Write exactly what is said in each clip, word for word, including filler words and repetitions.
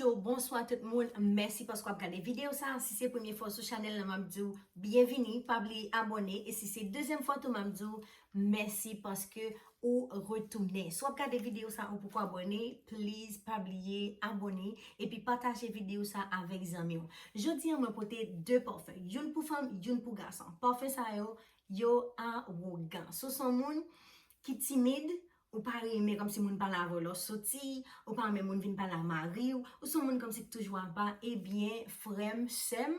Yo, bonswa tout moun, mèsi paske w ap gade videyo sa. Si se premye fwa w sou chanèl la, m ap di w byenvini, pa bliye abòne. E si se dezyèm fwa tou, m ap di w mèsi paske ou retounen. Si w ap gade videyo sa, ou poko abòne, please pa bliye abòne epi pataje videyo sa avèk zanmi w. Jodi a, mwen pote de pafen, youn pou fanm, youn pou gason. Pafen sa yo, yo awogan. Si w se yon moun ki timid, ou pa renmen kòmsi moun pale avè w lè w soti, ou pa renmen moun vin pale a mari w, ou se yon moun kòmsi ki toujou apa, ebyen, frè m, sè m,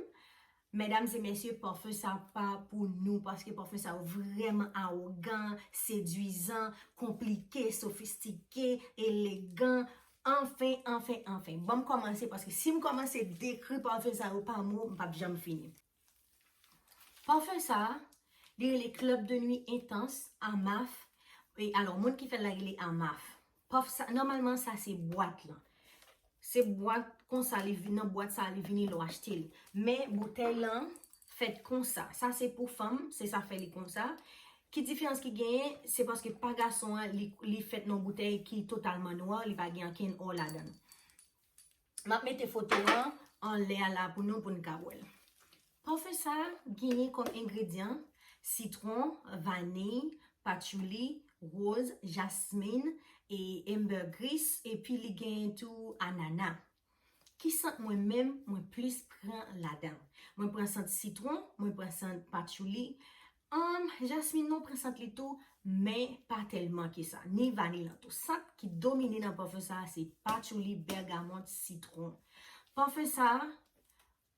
medam e mesye, pafen sa pa pou nou, paske pafen sa yo vrèman awogan, sedwizan, konplike, sofistike, elegan, anfen, anfen, anfen. Ban m kòmanse, paske si m kòmanse dekri pafen sa yo pa mo, m p ap janm fini. Pafen sa a, li rele Club de Nuit Intense, Amaf. E alò, moun ki fè l la rele Amaf. Pafen sa, nòmalman, sa se bwat lan. Se bwat konsa, li vin nan bwat sa, li vini lè w achte l. Men boutèy lan fèt konsa. Sa se pou fanm, se sa fè li konsa. Ki diferans ki genyen? Se paske pa gason an, li, li fèt nan boutèy ki totalman nwa, li pa gen ankenn ò ladan l. M ap mete foto an anlè a la pou nou, pou n ka wè l. Pafen sa a genyen kòm engredyan sitwon, vaniy, patchouli, woz, jasmin, e ambergris, epi li genyen tou anana. Ki sant mwen menm, mwen plis pran ladan? Mwen pran sant sitwon, mwen pran sant patchouli. Ahn, jasmin nan pran sant li tou, men pa tèlman ke sa. Ni vaniy lan tou. Sant ki domine nan pafen sa a, se patchouli, bègamòt, sitwon. Pafen sa a,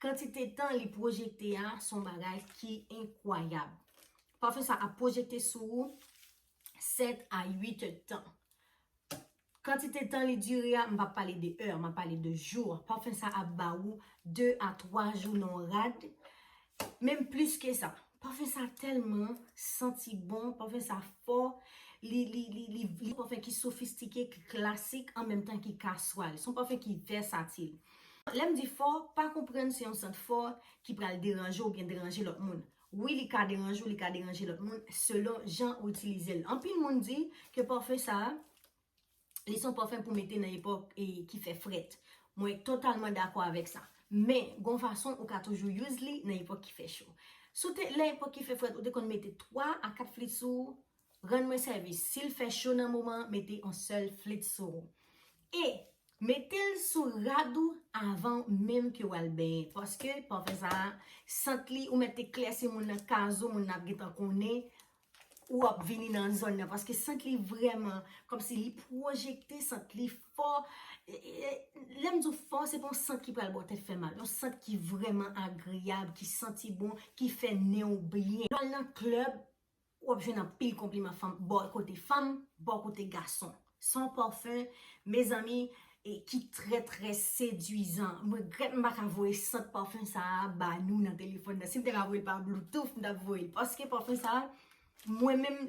kantite tan li pwojekte a, se yon bagay ki enkwayab. Pafen sa ap pwojekte sou ou sèt a uit èdtan. Kantite tan li dire a, m p ap pale de è, m ap pale de jou. Pafen sa ap ba ou de a twa jou nan yon rad, menm plis ke sa. Pafen sa tèlman santi bon, pafen sa fò, li, li, li, li, li pafen ki sofistike, ki klasik, an menm tan ki kaswal. Se yon pafen ki vèsatil. Lè m di fò, pa konprann se yon sant fò ki pral deranje w oubyen deranje lòt moun. Wi, li ka deranje w, li ka deranje lòt moun, selon jan ou itilize l. Anpil moun di ke pafen sa a, li se yon pafen pou mete nan epòk, e, ki fè frèt. Mwen totalman dakò avèk sa. Men, gon fason ou ka toujou use li nan epòk ki fè cho. Si w te, lè epòk ki fè frèt, ou te konn mete twa a kat flit sou ou, rann mwen sèvis. Si l fè cho nan moman an, mete yon sèl flit sou ou. E mete l sou rad ou avan menm ke w al benyen. Paske pafen sa a, sant li, ou mèt eklèsi moun nan kaz ou, moun nan ap gentan konnen ou ap vini nan zòn nan. Paske sant li vrèman, kòmsi li pwojekte, sant li fò. E, e, e, lè m di w fò, se pa yon sant ki pral ba w tèt fè mal. Yon sant ki vrèman agreyab, ki santi bon, ki fè nen w byen. Lè w al nan klèb, w ap jwenn anpil konpliman fanm, bò kote fanm, bò kote gason. Se yon pafen, mezanmi, e ki trè, trè sedwizan. M regrèt m pa ka voye sant pafen sa a ba nou nan telefòn nan. Si m te ka voye l pa Bluetooth, m t ap voye l. Paske pafen sa a, mwen menm,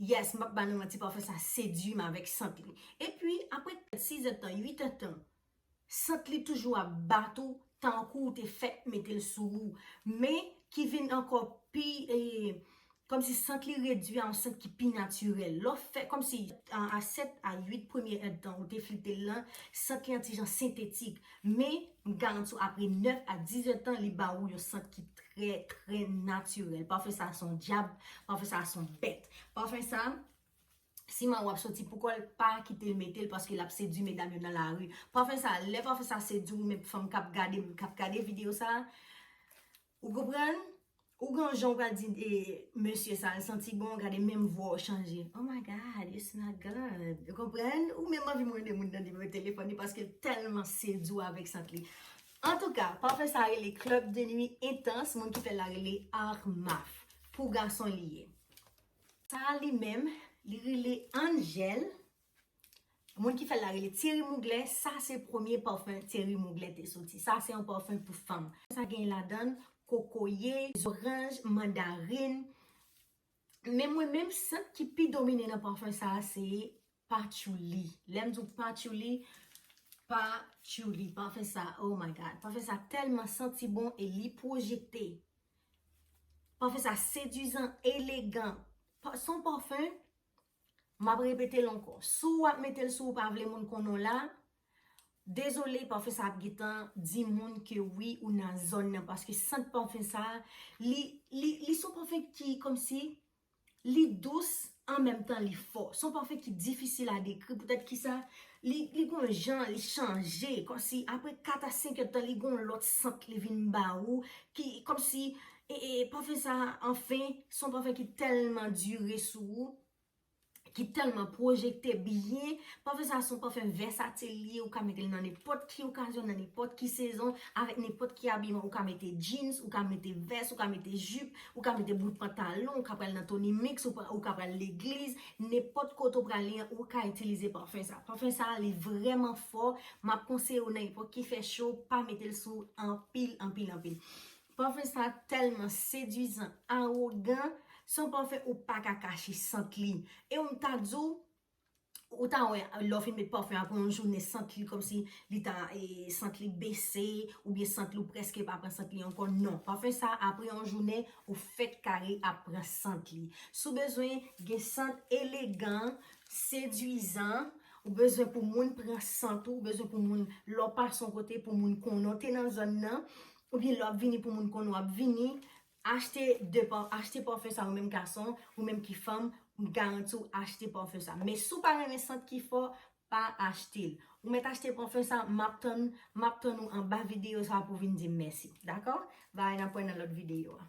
yes, m p ap ba nou manti, pafen sa a sedwi m avèk sant li. Epi, apre sis èdtan, uit èdtan, sant li toujou ap bat ou tankou w te fèk mete l sou ou. Men ki vin ankò pi, e, kòmsi sant li redwi a yon sant ki pi natirèl. Lè w fè kòmsi a, a sèt a uit premye èdtan ou te flite l lan, sant li yon ti jan sentetik. Men m garanti w, apre nèf a diz èdtan, li ba ou yon sant ki trè, trè natirèl. Pafen sa a se yon dyab, pafen sa a se yon bèt. Pafen sa a, siman w ap soti pou kò l, pa kite l mete l paske l ap sedwi medam yo nan lari. Pafen sa a, lè pafen sa a sedwi w, menm fanm k ap gade, k ap gade videyo sa a, ou konprann? Ou gen yon jan w pral di, e, mesye sa a, l santi bon, gade menm vwa w chanje. Oh my God, you smell good. Ou konprann? Ou menm anvi mande moun nan nimewo telefòn li paske l tèlman sedwi w avèk sant li. Antouka, pafen sa a rele Club de Nuit Intense, moun ki fè l la rele Armaf. Pou gason li ye. Sa a li menm, li rele Angel. Moun ki fè l la rele Thierry Mugler. Sa se premye pafen Thierry Mugler te soti. Sa se yon pafen pou fanm. Sa gen ladan l kokoye, zoranj, mandarin. Men mwen menm, sant ki pi domine nan pafen sa a se patchouli. Lè m di w patchouli, patchouli, pafen sa, oh my God. Pafen sa tèlman santi bon e li pwojekte. Pafen sa sedwizan, elegan. Pa, se yon pafen, m ap repete l ankò. Si w ap mete l sou ou, pa vle moun konnen w la, Dezole, pafen sa ap gentan di moun ke wi, ou nan zòn nan, paske sant pafen sa, li, li, li se yon pafen ki kòmsi li dous, an menm tan li fò. Se yon pafen ki difisil a dekri, poutèt ki sa, li, li gon jan, li chanje, kòmsi apre kat a senk èdtan, li gon lòt sant li vin ba ou, ki kòmsi, e, e, pafen sa, anfen, se yon pafen ki tèlman dire sou ou, ki tèlman pwojekte byen. Pafen sa se yon pafen vèsatil li ye, ou ka mete l nan nenpòt ki okazyon, nan nenpòt ki sezon, avèk nenpòt ki abiman. Ou ka mete jeans, ou ka mete vès, ou ka mete jip, ou ka mete bout pantalon, ou ka pral nan Tony Mix, ou, pa- ou ka pral legliz, nenpòt kote ou prale an, ou ka itilize pafen sa. Pafen sa, li vrèman fò, m ap konseye w nan epòk ki fè cho, pa mete l sou anpil, anpil, anpil. Pafen sa tèlman sedwizan, awogan, se yon pafen ou pa ka kache sant li. E ou m ta di w, ou ta wè, lè w fin met pafen apre yon jounen, sant li kòmsi li ta, e, sant li bese, oubyen sant li ou prèske pa pran sant li ankò. Non, pafen sa apre yon jounen, ou fèk kare ap pran sant li. Si w bezwen gen sant elegan, sedwizan, ou bezwen pou moun pran sant ou, ou bezwen pou moun lè w pase yon kote pou moun konnen w te nan zòn nan, oubyen lè w ap vini pou moun konnen w ap vini, achte de pa, achte pafen sa ou menm gason, ou menm ki fanm, m garanti w achte pafen sa. Men si w pa renmen sant ki fò, pa achte l. Ou mèt achte pafen sa, m ap tann, m ap tann ou anba videyo sa pou vin di m mèsi. Dakò? Bye, n ap wè nan lòt videyo a.